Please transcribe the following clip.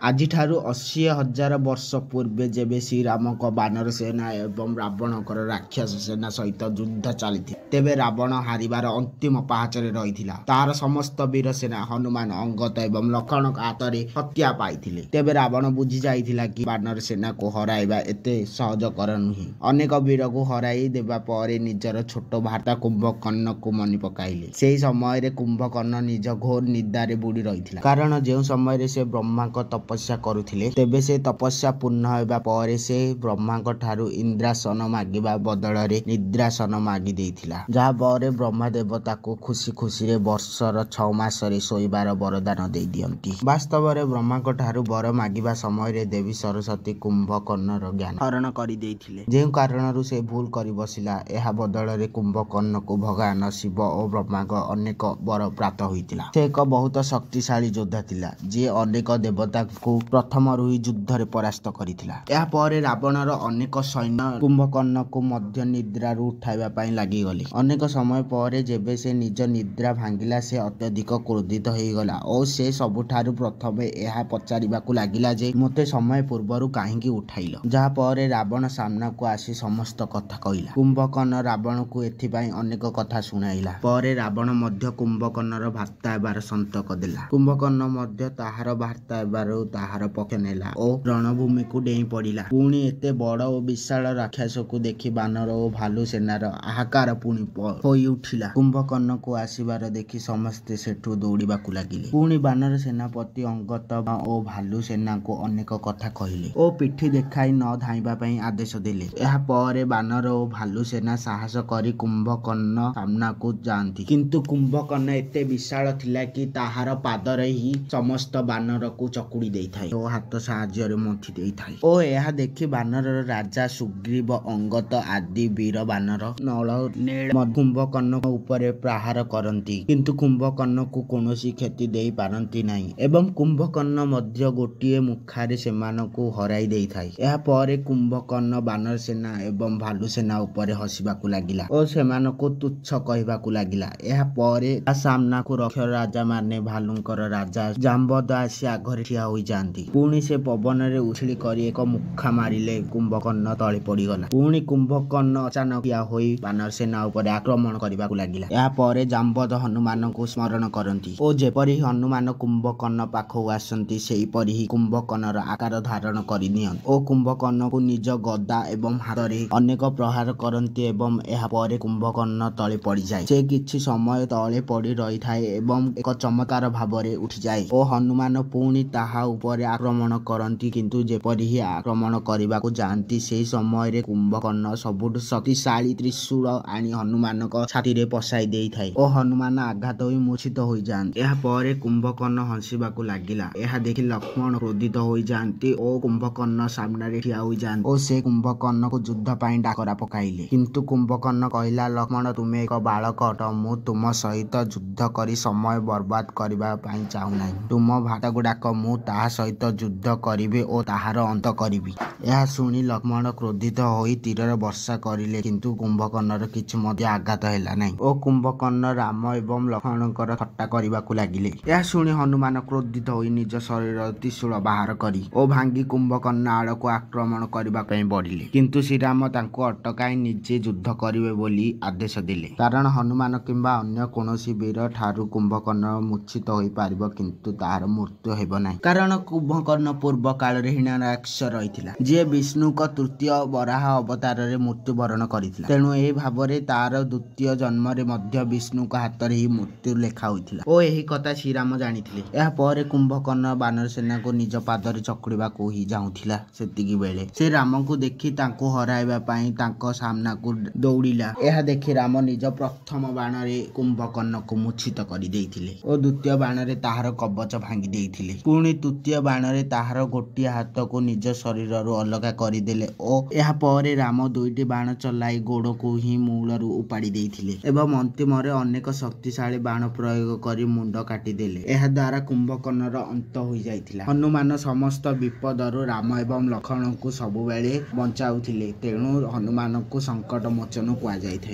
ଆଜିଠାରୁ 80,000 ବର୍ଷ ପୂର୍ବେ ଯେବେ ଶ୍ରୀରାମଙ୍କ ବାନର ସେନା ଏବଂ ରାବଣଙ୍କର ରାକ୍ଷସ ସେନା ସହିତ ଯୁଦ୍ଧ ଚାଲିଥିଲା, ତେବେ ରାବଣ ହାରିବାର ଅନ୍ତିମ ପାହାଚରେ ରହିଥିଲା। ତାହାର ସମସ୍ତ ବୀର ସେନା ହନୁମାନ, ଅଙ୍ଗଦ ଏବଂ ଲକ୍ଷ୍ମଣଙ୍କ ହାତରେ ହତ୍ୟା ପାଇଥିଲେ। ତେବେ ରାବଣ ବୁଝି ଯାଇଥିଲା କି ବାନର ସେନାକୁ ହରାଇବା ଏତେ ସହଜକର ନୁହେଁ। ଅନେକ ବୀରକୁ ହରାଇ ଦେବା ପରେ ନିଜର ଛୋଟ ଭ୍ରାତା କୁମ୍ଭକର୍ଣ୍ଣକୁ ମନେ ପକାଇଲେ। ସେହି ସମୟରେ କୁମ୍ଭକର୍ଣ୍ଣ ନିଜ ଘୋର ନିଦ୍ରାରେ ବୁଡ଼ି ରହିଥିଲା, କାରଣ ଯେଉଁ ସମୟରେ ସେ ବ୍ରହ୍ମାଙ୍କ ତପସ୍ୟା କରୁଥିଲେ, ତେବେ ସେ ତପସ୍ୟା ପୂର୍ଣ୍ଣ ହେବା ପରେ ସେ ବ୍ରହ୍ମାଙ୍କ ଠାରୁ ଇନ୍ଦ୍ରାସନ ମାଗିବା ବଦଳରେ ନିଦ୍ରାସନ ମାଗି ଦେଇଥିଲା, ଯାହା ପରେ ବ୍ରହ୍ମାଦେବ ତାକୁ ଖୁସି ଖୁସିରେ ବର୍ଷର 6 ମାସରେ ଶୋଇବାର ବରଦାନ ଦେଇଦିଅନ୍ତି। ବାସ୍ତବରେ ବ୍ରହ୍ମାଙ୍କ ଠାରୁ ବର ମାଗିବା ସମୟରେ ଦେବୀ ସରସ୍ୱତୀ କୁମ୍ଭକର୍ଣ୍ଣର ଜ୍ଞାନ ହରଣ କରିଦେଇଥିଲେ, ଯେଉଁ କାରଣରୁ ସେ ଭୁଲ କରି ବସିଲା। ଏହା ବଦଳରେ କୁମ୍ଭକର୍ଣ୍ଣକୁ ଭଗବାନ ଶିବ ଓ ବ୍ରହ୍ମାଙ୍କ ଅନେକ ବର ପ୍ରାପ୍ତ ହୋଇଥିଲା। ସେ ଏକ ବହୁତ ଶକ୍ତିଶାଳୀ ଯୋଦ୍ଧା ଥିଲା, ଯିଏ ଅନେକ ଦେବତାଙ୍କୁ ପ୍ରଥମରୁ ହିଁ ଯୁଦ୍ଧରେ ପରାସ୍ତ କରିଥିଲା। ଏହା ପରେ ରାବଣର ଅନେକ ସୈନ୍ୟ କୁମ୍ଭକର୍ଣ୍ଣକୁ ମଧ୍ୟ ନିଦ୍ରାରୁ ଉଠାଇବା ପାଇଁ ଲାଗିଗଲେ। ଅନେକ ସମୟ ପରେ ଯେବେ ସେ ନିଜ ନିଦ୍ରା ଭାଙ୍ଗିଲା, ସେ ଅତ୍ୟଧିକ କ୍ରୋଧିତ ହୋଇଗଲା ଓ ସେ ସବୁଠାରୁ ପ୍ରଥମେ ଏହା ପଚାରିବାକୁ ଲାଗିଲା ଯେ ମୋତେ ସମୟ ପୂର୍ବରୁ କାହିଁକି ଉଠାଇଲ? ଯାହା ପରେ ରାବଣ ସାମ୍ନାକୁ ଆସି ସମସ୍ତ କଥା କହିଲା। କୁମ୍ଭକର୍ଣ୍ଣ ରାବଣକୁ ଏଥିପାଇଁ ଅନେକ କଥା ଶୁଣାଇଲା। ପରେ ରାବଣ ମଧ୍ୟ କୁମ୍ଭକର୍ଣ୍ଣର ଭ୍ରାତା ହେବାର ସନ୍ତକ ଦେଲା। କୁମ୍ଭକର୍ଣ୍ଣ ମଧ୍ୟ ତାହାର ଭ୍ରାତା ହେବାରୁ ତାହାର ପକ୍ଷ ନେଲା ଓ ରଣଭୂମିକୁ ଡେଇଁ ପଡ଼ିଲା। ପୁଣି ଏତେ ବଡ଼ ଓ ବିଶାଳ ରାକ୍ଷସକୁ ଦେଖି ବାନର ଓ ଭାଲୁ ସେନାର ହାହାକାର ପୁଣି ହୋଇ ଉଠିଲା। କୁମ୍ଭକର୍ଣ୍ଣକୁ ଆସିବାର ଦେଖି ସମସ୍ତେ ସେଠୁ ଦୌଡ଼ିବାକୁ ଲାଗିଲେ। ପୁଣି ବାନର ସେନାପତି ଅଙ୍ଗଦ ଓ ଭାଲୁ ସେନାଙ୍କୁ ଅନେକ କଥା କହିଲେ ଓ ପିଠି ଦେଖାଇ ନ ଧାଇଁବା ପାଇଁ ଆଦେଶ ଦେଲେ। ଏହା ପରେ ବାନର ଓ ଭାଲୁ ସେନା ସାହସ କରି କୁମ୍ଭକର୍ଣ୍ଣ ସାମ୍ନାକୁ ଯାଆନ୍ତି, କିନ୍ତୁ କୁମ୍ଭକର୍ଣ୍ଣ ଏତେ ବିଶାଳ ଥିଲା କି ତାହାର ପାଦରେ ହିଁ ସମସ୍ତ ବାନରକୁ ଚକୁଡ଼ି ଦେଇଥାଏ ଓ ହାତ ସାହାଯ୍ୟରେ ମନ୍ଥି ଦେଇଥାଏ। ଓ ଏହା ଦେଖି ବାନରର ରାଜା ସୁଗ୍ରୀବ, ଅଙ୍ଗଦ ଆଦି ବୀର ବାନର ନଳ ନୀଳ କୁମ୍ଭକର୍ଣ୍ଣ ଉପରେ ପ୍ରହାର କରନ୍ତି, କିନ୍ତୁ କୁମ୍ଭକର୍ଣ୍ଣକୁ କୌଣସି କ୍ଷତି ଦେଇ ପାରନ୍ତି ନାହିଁ ଏବଂ କୁମ୍ଭକର୍ଣ୍ଣ ମଧ୍ୟ ଗୋଟିଏ ମୁଖାରେ ସେମାନଙ୍କୁ ହରାଇ ଦେଇଥାଏ। ଏହା ପରେ କୁମ୍ଭକର୍ଣ୍ଣ ବାନର ସେନା ଏବଂ ଭାଲୁ ସେନା ଉପରେ ହସିବାକୁ ଲାଗିଲା ଓ ସେମାନଙ୍କୁ ତୁଚ୍ଛ କହିବାକୁ ଲାଗିଲା। ଏହା ପରେ ତା ସାମ୍ନାକୁ ରକ୍ଷ ରାଜାମାନେ ଭାଲୁଙ୍କର ରାଜା ଜାମ୍ବଦ ଆସି ଆଗରେ ଠିଆ ହୋଇଯାଆନ୍ତି। ପୁଣି ସେ ପବନରେ ଉଛୁଳି କରି ଏକ ମୁଖା ମାରିଲେ, କୁମ୍ଭକର୍ଣ୍ଣ ତଳେ ପଡ଼ିଗଲା। ପୁଣି କୁମ୍ଭକର୍ଣ୍ଣ ଅଚାନକ ଠିଆ ହୋଇ ବାନର ସେନା ଉପରେ ଆକ୍ରମଣ କରିବାକୁ ଲାଗିଲା। ଏହା ପରେ ଜାମ୍ବଦ ହନୁମାନଙ୍କୁ ସ୍ମରଣ କରନ୍ତି ଓ ଯେପରି ହନୁମାନ କୁମ୍ଭକର୍ଣ୍ଣ ପାଖକୁ ଆସନ୍ତି, ସେହିପରି ହିଁ କୁମ୍ଭକର୍ଣ୍ଣର ଆକାର ଧାରଣ କରିନିଅନ୍ତି ଓ କୁମ୍ଭକର୍ଣ୍ଣକୁ ନିଜ ଗଦା ଏବଂ ହାତରେ ଅନେକ ପ୍ରହାର କରନ୍ତି ଏବଂ ଏହା ପରେ କୁମ୍ଭକର୍ଣ୍ଣ ତଳେ ପଡ଼ିଯାଏ। ସେ କିଛି ସମୟ ତଳେ ପଡ଼ି ରହିଥାଏ ଏବଂ ଏକ ଚମତ୍କାର ଭାବରେ ଉଠିଯାଏ ଓ ହନୁମାନ ପୁଣି ତାହା ଉପରେ ଆକ୍ରମଣ କରନ୍ତି, କିନ୍ତୁ ଯେପରି ହିଁ ଆକ୍ରମଣ କରିବାକୁ ଯାଆନ୍ତି, ସେହି ସମୟରେ କୁମ୍ଭକର୍ଣ୍ଣ ସବୁଠୁ ଶକ୍ତିଶାଳୀ ତ୍ରିଶୂଳ ଆଣି ହନୁମାନଙ୍କ ଛାତିରେ ପଶାଇ ଦେଇଥାଏ ଓ ହନୁମାନ ଆଘାତ ହୋଇ ମୂର୍ଚ୍ଛିତ ହୋଇଯାଆନ୍ତି। ଏହା ପରେ କୁମ୍ଭକର୍ଣ୍ଣ ହସିବାକୁ ଲାଗିଲା। ଏହା ଦେଖି ଲକ୍ଷ୍ମଣ କ୍ରୋଧିତ ହୋଇଯାଆନ୍ତି ଓ କୁମ୍ଭକର୍ଣ୍ଣ ସାମ୍ନାରେ ଠିଆ ହୋଇଯାଆନ୍ତି ଓ ସେ କୁମ୍ଭକର୍ଣ୍ଣକୁ ଯୁଦ୍ଧ ପାଇଁ ଡାକରା ପକାଇଲେ। କିନ୍ତୁ କୁମ୍ଭକର୍ଣ୍ଣ କହିଲା, ଲକ୍ଷ୍ମଣ, ତୁମେ ଏକ ବାଳକ ଅଟ, ମୁଁ ତୁମ ସହିତ ଯୁଦ୍ଧ କରି ସମୟ ବର୍ବାଦ କରିବା ପାଇଁ ଚାହୁଁନାହିଁ। ତୁମ ଭ୍ରାତାକୁ ଡାକ, ମୁଁ ତାହା ସହିତ ଯୁଦ୍ଧ କରିବି ଓ ତାହାର ଅନ୍ତ କରିବି। ଏହା ଶୁଣି ଲକ୍ଷ୍ମଣ କ୍ରୋଧିତ ହୋଇ ତୀରର ବର୍ଷା କରିଲେ, କିନ୍ତୁ କୁମ୍ଭକର୍ଣ୍ଣର କିଛି ମଧ୍ୟ ଆଘାତ ହେଲା ନାହିଁ ଓ କୁମ୍ଭକର୍ଣ୍ଣ ରାମ ଏବଂ ଲକ୍ଷ୍ମଣଙ୍କର ଥଟ୍ଟା କରିବାକୁ ଲାଗିଲେ। ଏହା ଶୁଣି ହନୁମାନ କ୍ରୋଧିତ ହୋଇ ନିଜ ଶରୀରର ତ୍ରିଶୂଳ ବାହାର କରି ଓ ଭାଙ୍ଗି କୁମ୍ଭକର୍ଣ୍ଣ ଆଡ଼କୁ ଆକ୍ରମଣ କରିବା ପାଇଁ ବଢ଼ିଲେ, କିନ୍ତୁ ଶ୍ରୀରାମ ତାଙ୍କୁ ଅଟକାଇ ନିଜେ ଯୁଦ୍ଧ କରିବେ ବୋଲି ଆଦେଶ ଦେଲେ, କାରଣ ହନୁମାନ କିମ୍ବା ଅନ୍ୟ କୌଣସି ବୀର ଠାରୁ କୁମ୍ଭକର୍ଣ୍ଣ ମୂର୍ଚ୍ଛିତ ହୋଇପାରିବ, କିନ୍ତୁ ତାହାର ମୃତ୍ୟୁ ହେବ ନାହିଁ, କାରଣ କୁମ୍ଭକର୍ଣ୍ଣ ପୂର୍ବ କାଳରେ ହିରଣ୍ୟାକ୍ଷ ରହିଥିଲା, ଯିଏ ବିଷ୍ଣୁଙ୍କ ତୃତୀୟ ବରାହ ଅବତାରରେ ମୃତ୍ୟୁବରଣ କରିଥିଲା। ତେଣୁ ଏହି ଭାବରେ ତାର ଦ୍ୱିତୀୟ ଜନ୍ମରେ ମଧ୍ୟ ବିଷ୍ଣୁଙ୍କ ହାତରେ ହିଁ ମୃତ୍ୟୁ ଲେଖା ହୋଇଥିଲା ଓ ଏହି କଥା ଶ୍ରୀରାମ ଜାଣିଥିଲେ। ଏହା ପରେ କୁମ୍ଭକର୍ଣ୍ଣ ବାନର ସେନାକୁ ନିଜ ପାଦରେ ଚକୁଡ଼ିବାକୁ ହିଁ ଯାଉଥିଲା, ସେତିକି ବେଳେ ସେ ରାମଙ୍କୁ ଦେଖି ତାଙ୍କୁ ହରାଇବା ପାଇଁ ତାଙ୍କ ସାମ୍ନାକୁ ଦୌଡ଼ିଲା। ଏହା ଦେଖି ରାମ ନିଜ ପ୍ରଥମ ବାଣରେ କୁମ୍ଭକର୍ଣ୍ଣକୁ ମୂର୍ଚ୍ଛିତ କରିଦେଇଥିଲେ ଓ ଦ୍ୱିତୀୟ ବାଣରେ ତାହାର କବଚ ଭାଙ୍ଗି ଦେଇଥିଲେ। ପୁଣି ତୃତୀୟ ବାଣରେ ତାହାର ଗୋଟିଏ ହାତକୁ ନିଜ ଶରୀରରୁ ଅଲଗା କରିଦେଲେ ଓ ଏହା ପରେ ରାମ 2ଟି ବାଣ ଚଲାଇ ଗୋଡ଼କୁ ହିଁ ମୂଳରୁ ଉପାଡ଼ି ଦେଇଥିଲେ ଏବଂ ଅନ୍ତିମରେ ଅନେକ ଶକ୍ତିଶାଳୀ ବାଣ ପ୍ରୟୋଗ କରି ମୁଣ୍ଡ କାଟିଦେଲେ। ଏହା ଦ୍ୱାରା କୁମ୍ଭକର୍ଣ୍ଣର ଅନ୍ତ ହୋଇଯାଇଥିଲା। ହନୁମାନ ସମସ୍ତ ବିପଦରୁ ରାମ ଏବଂ ଲକ୍ଷ୍ମଣଙ୍କୁ ସବୁବେଳେ ବଞ୍ଚାଉଥିଲେ, ତେଣୁ ହନୁମାନଙ୍କୁ ସଙ୍କଟ ମୋଚନ କୁହାଯାଇଥାଏ।